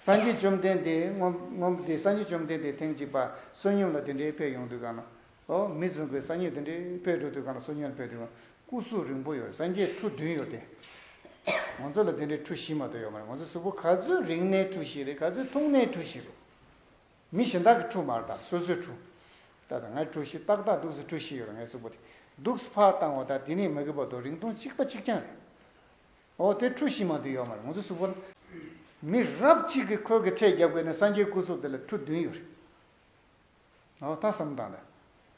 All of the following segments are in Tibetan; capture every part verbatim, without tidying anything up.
སངས་རྒྱས་བཅོམ་ལྡན་འདས་སྔོན་སྔོན་དེ་སངས་རྒྱས་བཅོམ་ལྡན་འདས་ཐེངས་གཅིག་པ་བསོད་སྙོམས་ལ་དེ་འདྲའི་ཕེབས་ཡོང་དུས་གང་ལ། ཨོ་མི་བཟང་པོས་སངས་རྒྱས་དེ་འདྲའི་ཕེབས་འགྲོ་དུས་གང་ལ་བསོད་སྙོམས་ཕེབས་དུས་གང་སྐུ་གཟུགས་རིང་པོ་ཡོད། སངས་རྒྱས་ཁྲུ་བདུན་ཡོད་དེ། ང་ཚོ་ལ་དེ་འདྲའི་ཁྲུ་བཞི་མ་གཏོགས་ཡོད་མ་རེད། ང་ཚོ་གཟུགས་པོ་ག་ཚོད་རིང་ནའི་ཁྲུ་བཞི་རེད། ག་ཚོད་ཐུང་ནའི་ཁྲུ་བཞི་རེད། མི་གཞན་དག་གི་ཁྲུ་མ་རེད། ད་སོ་སོའི་ཁྲུ། ད་ད་ངའི་ཁྲུ་བཞི་ཏག་ཏག་འདུག་སེ་ཁྲུ་བཞི་ཡོད་རེད། ངའི་གཟུགས་པོ་དེ་འདུག་སེ་ཕར་བཏང་བ་དང་དེ་ནས་མ་གི་བར་དུ་རིང་ཐུང་གཅིག་པ་གཅིག་རྐྱང་རེད། ཨོ་དེ་ཁྲུ་བཞི་མ་གཏོགས་ཡོད་མ་རེད། ང་ཚོ་གཟུགས་པོ་ལ་མི་རབ་གཅིག་གིས་ཁོས་གི་ཁྲལ་རྒྱབ་དགོས་ན་སངས་རྒྱས་སྐུ་གཟུགས་དེ་ལ་ཁྲུ་བདུན་ཡོད་རེད། ཨོ་ད་བསམ་བཏང་ད།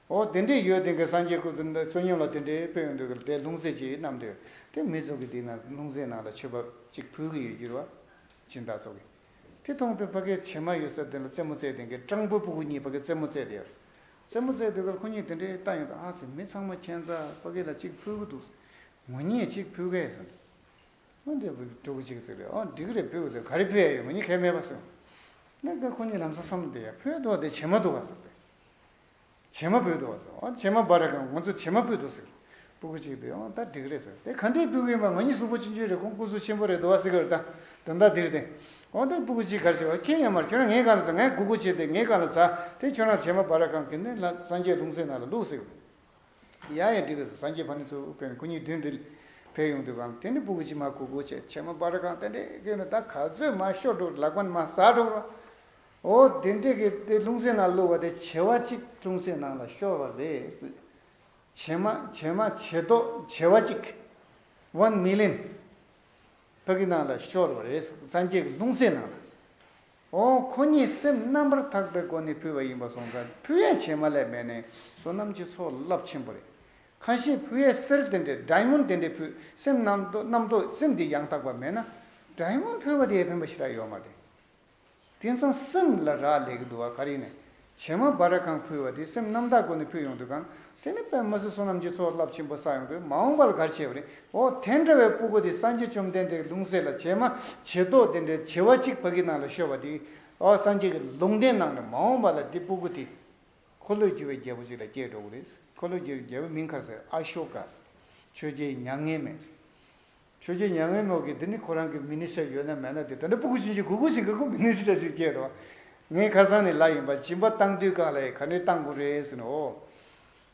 ཨོ་དེ་འདྲས་ཡོད་དེ་གི་སངས་རྒྱས་སྐུ་གཟུགས་འདི་བསོད་སྙོམས་ལ་དེ་འདྲས་དཔེ་ཡོང་དུས་གི་དེ་ལྷུང་བཟེད་ཅིག་བསྣམས་དུས་དེ་མི་ཚོ་གི་དེ་ན་ལྷུང་བཟེད་ནང་ལ་མཆོད་པ་གཅིག་ཕུལ་གི་ཡོད་རྒྱུ་རེད་བ། སྦྱིན་བདག་ཚོ་གི། དེ་མཐོང་དུས་ཕ་གིའི་བྱེ་མ་ཡོད་ས་དེ་ལ་རྩེད་མོ་རྩེ་དེ་གི་སྤྲང་པོའི་སྤུ་གུ་གཉིས་ཕ་གིའི་རྩེད་མོ་རྩེ་དེ་ཡོད། རྩེད་མོ་རྩེ་དུས་གི་ཁོ་གཉིས་དེ་འདྲས་ལྟ་ཡོང་དུས་ཨ་ཙི་མི་ཚང་མ་ཁྱད་མཚར་ཕ་གི་ལ་གཅིག་ཕུལ་གི་འདུག་ངོ་གཉིས་གཅིག་ཕུལ་གི་ཟེར། འོ་འདི་ཕྲུ་གུ་གཅིག་ཟེར་རེད། ཨོ་འགྲིག་གི་རེད། ཕུལ་གི་རེད། ག་རེ་ཕུལ་ཡ་ཡོད། ང་གཉིས་ཁས་མེད་པ་ཟེར། ང་ག་ཁོ་གཉིས་ལམ་སང་བསམ་བསྡད་ཡ། ཕུལ་འདུག་དེ་བྱེ་མ་འདུག་ག་ཟེར་ཏེ། བྱེ་མ་ཕུལ་འདུག་ག་ཟེར། ཨོ་བྱེ་མ་སྦར་གང་ང་ཚོ་བྱེ་མ་ཕུལ་འདུག་ཟེར། ཕྲུ་གུ་གཅིག་དེ་ཨོ་ད་འགྲིག་གི་རེད་ཟེར། དེ་ག་འདྲས་ཕུལ་གི་ཡིན་པ། ང་གཉིས་གཟུགས་པོ་ཆུང་ཆུང་རེད། ཁོང་སྐུ་གཟུགས་ཆེན་པོ་རེད་འདུག་བ་ཟེར་གི་རེད། ད་དོན་དག་འདི་རེད་དེ། ཨོ་ད་ཕྲུ་གུ་གཅིག་ག་རེ་བྱེད་པ་ཁྱེད་ཡང་མར་ཁྱོད་རང་ངའི་སྒང་ལ་ཟ། ངས་གུ་གུ་བྱས་ཏེ་ངའི་སྒང་ལ་ཟ། དེ་ཁྱོད་རང་བྱེ་མ་སྦར་གང་གི་ནི་ལ་སངས་རྒྱས་ལྷུང་བཟེད་ནང་ལ་བླུགས་ཟེར་གི་རེད། ཡ་ཡ་འགྲིག་རེད་ཟེར། སངས་རྒྱས་ཕ་ནི་ཚུར་ཕེབས་ནས་ཁོ་གཉིས་མདུན་དེ་ཕེབས་ཡོང་དུས་གང་དེ་ནི་ཕྲུ་གུ་གཅིག་མ་གུ་གུ་བྱས་བྱེ་མ་སྦར་གང་དེ་འདྲས་ཀྱི་ནི་ད་ག་ཚོད་མ་ཤོར་འགྲོ། ལག་པ་ནས་མར་ཟག་འགྲོ་ར། ཨོ་དེ་འདྲས་ཀྱི་དེ་ལྷུང་བཟེད་ནང་བླུགས་པ་དེ་བྱེ་བ་གཅིག་ལྷུང་བཟེད་ནང་ལ་ཤོར་བ་རེད། བྱེ་མ་བྱེ་མ་བྱེ་རྡོག་བྱེ་བ་གཅིག one million ཕ་གི་ནང་ལ་ཤོར་བ་རེད། སངས་རྒྱས་ཀྱི་ལྷུང་བཟེད་ནང་ལ། ཨོ་ཁོ་གཉིས་སེམས་རྣམ་པར་དག་པའི་སྒོ་ནས་ཕུལ་བ་ཡིན་པ་སོང་ཙང་ཕུལ་ཡས་བྱེ་མ་ལས་མེད་ནས་བསོད་ནམས་ཀྱི་ཚོགས་རླབས་ཆེན་པོ་རེད། ཁ་ཤས་ཕུལ་ཡས་གསེར་དེ་འདྲས་ཌའི་མོན་ཌི་དེ་འདྲས་ཕུལ། སེམས་རྣམ་རྟོག་རྣམ་རྟོག་སེམས་དེ་ཡང་དག་པ་མེད་ན་ཌའི་མོན་ཌི་ཕུལ་བ་དེ་ཡང་ཕན་པ་ཞེ་དྲག་ཡོད་མ་རེད། དེང་སང་སེམས་ལ་རག་ལས་ཀྱི་འདུག་བ། ག་རེ་ཡིན་ནའི་བྱེ་མ་སྦར་གང་ཕུལ་བ་དེ་སེམས་རྣམ་དག་སྒོ་ནས་ཕུལ་ཡོང་དུས་གང་དེ་ནི་དཔེ་མི་སྲིད་བསོད་ནམས་ཀྱི་ཚོགས་རླབས་ཆེན་པོ་བསགས་ཡོང་དུས་མ་འོངས་པ་ལ་ག་རེ་བྱས་པ་རེད། ཨོ་དེ་འདྲ་བའི་ཕྲུ་གུ་དེ་སངས་རྒྱས་བཅོམ་ལྡན་འདས་ཀྱི་ལྷུང་བཟེད་ལ་བྱེ་མ་བྱེ་རྡོག་དེ་འདྲའི་བྱེ་བ་གཅིག་ཕ་གི་ནང་ལ་ཤོར་བ་དེ། ཨོ་སངས་རྒྱས་ཀྱི་ལུང་བསྟན་གནང་ནས་མ་འོངས་པ་ལ་དེ་ཕྲུ་གུ་དེ་འཁོར་ལོས་སྒྱུར་བའི་རྒྱལ་པོ་ཅིག་ལ་སྐྱེས་འགྲོ་གི་རེད། འཁོར་ལོས་སྒྱུར་བའི་རྒྱལ་པོའི་མིང་ག་རེ་ཟེར། ཨ་ཤོ་ཀ་ཟེར། ཆོས་རྒྱལ་མྱ་ངན་མེད་ཟེར། ཆོས་རྒྱལ་མྱ་ངན་མེད་ཀྱི་འདི་ནི་ཁོ་རང་གི་མི་ནི་ཤ་ཡོད་ན་མེད་ན་དེ་ད་ནི་ཕྲུ་གུ་ཆུང་ཆུང་གུ་གུ་ཞིག་གི་ཁོ་མི་ནི་ཤ་ཞིག་སྐྱེས་རོགས། ངས་ཁ་སང་ནས་ལབ་ཡིན་པ། སྦྱིན་པ་བཏང་དུས་སྒང་ལ་ག་འདྲས་བཏང་དགོས་རེད་ཟེར་ན། ཨོ།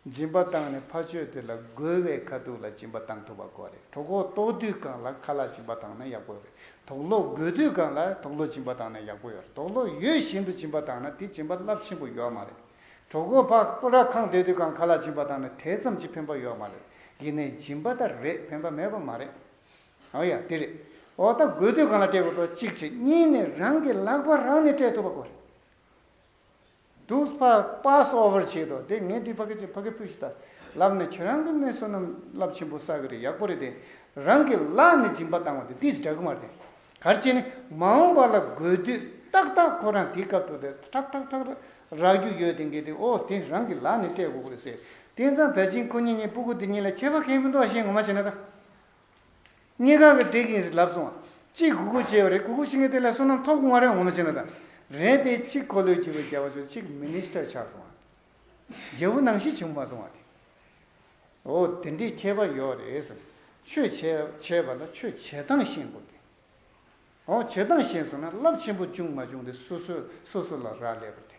སྦྱིན་པ་བཏང་ནས་ཕ་ཆོས་དེ་ལ་དགོས་པའི་ཁ་ཐུག་ལ་སྦྱིན་པ་བཏང་ཐུབ་པ་དགོས་རེད། གྲོད་ཁོག་ལྟོགས་དུས་སྒང་ལ་ཁ་ལག་སྦྱིན་པ་བཏང་ན་ཡག་པོ་རེད། དུག་ལོག་དགོས་དུས་སྒང་ལ་དུག་ལོག་སྦྱིན་པ་བཏང་ན་ཡག་པོ་ཡོད་རེད། དུག་ལོག་ཡོད་བཞིན་དུ་སྦྱིན་པ་བཏང་ན་དེ་སྦྱིན་པ་རླབས་ཆེན་པོ་ཡོད་མ་རེད། གྲོད་ཁོག་ཕར་སྤུ་ར་ཁེངས་བསྡད་དུས་སྒང་ཁ་ལག་སྦྱིན་པ་བཏང་ན་དེ་ཙམ་གྱི་ཕན་པ་ཡོད་མ་རེད། ཡིན་ནའི་སྦྱིན་པ་ད་རེད། ཕན་པ་མེད་པ་མ་རེད། ཨོ་ཡ་དེ་རེད། ཨོ་ད་དགོས་དུས་སྒང་ལ་སྤྲད་དགོས་དོ་གཅིག་བྱས། གཉིས་ནས་རང་གི་ལག་པ་རང་ནས་སྤྲད་ཐུབ་པ་དགོས་རེད། དུས་ཕར་པཱ་སི་ཨོ་བར་བྱེད་དོ། དེ་ངས་འདི་ཕ་གི་ཅིག་ཕ་གི་ཕུལ་ཞིག་ད་ལབ་ནས་ཁྱེད་རང་གི་མི་བསོད་ནམས་རླབས་ཆེན་པོ་བསགས་གི་རེད། ཡག་པོ་རེད་དེ། རང་གི་ལག་ནས་སྦྱིན་པ་བཏང་བ་དེ་ཏིས་འདྲ་གི་མ་རེད། ག་རེ་བྱས་ནས་མ་འོངས་པ་ལ་དགོས་དུས་ཏག་ཏག་ཁོ་རང་དེའི་སྐབས་དུ་དེ་ཁྲག་ཁྲག་ཁྲག་རག་རྒྱུ་ཡོད་དེ་འགས་དེ། ཨོ་དེ་རང་གི་ལག་ནས་སྤྲད་དགོས་གི་རེད་ཟེར། དེང་སང་ད་ཅིང་ཁོ་གཉིས་གཉིས་ཕྲུ་གུ་དེ་གཉིས་ལ་ཁྱད་པར་གང་ཡང་མི་འདུག་ཨ། ཤེས་ངོ་མ་བྱས་ན་ད། གཉིས་ཀ་གི་འགྲིག་ཡིན་ཟེར་ལབ་སོང་བ། གཅིག་གུ་གུ་བྱས་པ་རེད། གུ་གུ་བྱེད་མཁན་དེ་ལ་བསོད་ནམས་ཐོབ་དགོས་མ་རེད། ངོ་མ་བྱས་ན་ད། རེད་དེ་གཅིག་འཁོར་ལོས་སྒྱུར་བའི་རྒྱལ་པོ་ཆགས། གཅིག་མི་ནི་སི་ཊར་ཆགས་སོང་བ། རྒྱལ་པོ་ནང་བཞིན་བྱུང་མ་སོང་བ་དེ། འོ་དེ་འདྲའི་ཁྱད་པར་ཡོད་རེད་ཟེར། ཆོས་བྱས་བྱས་པ་ལ་ཆོས་བྱེད་སྟངས་ཤེས་དགོས་ཏེ། འོ་བྱེད་སྟངས་ཤེས་སོང་ན་རླབས་ཆེན་པོ་བྱུང་མ་བྱུང་དེ་སོ་སོ་སོ་སོ་ལ་རག་ལས་པ་རེད།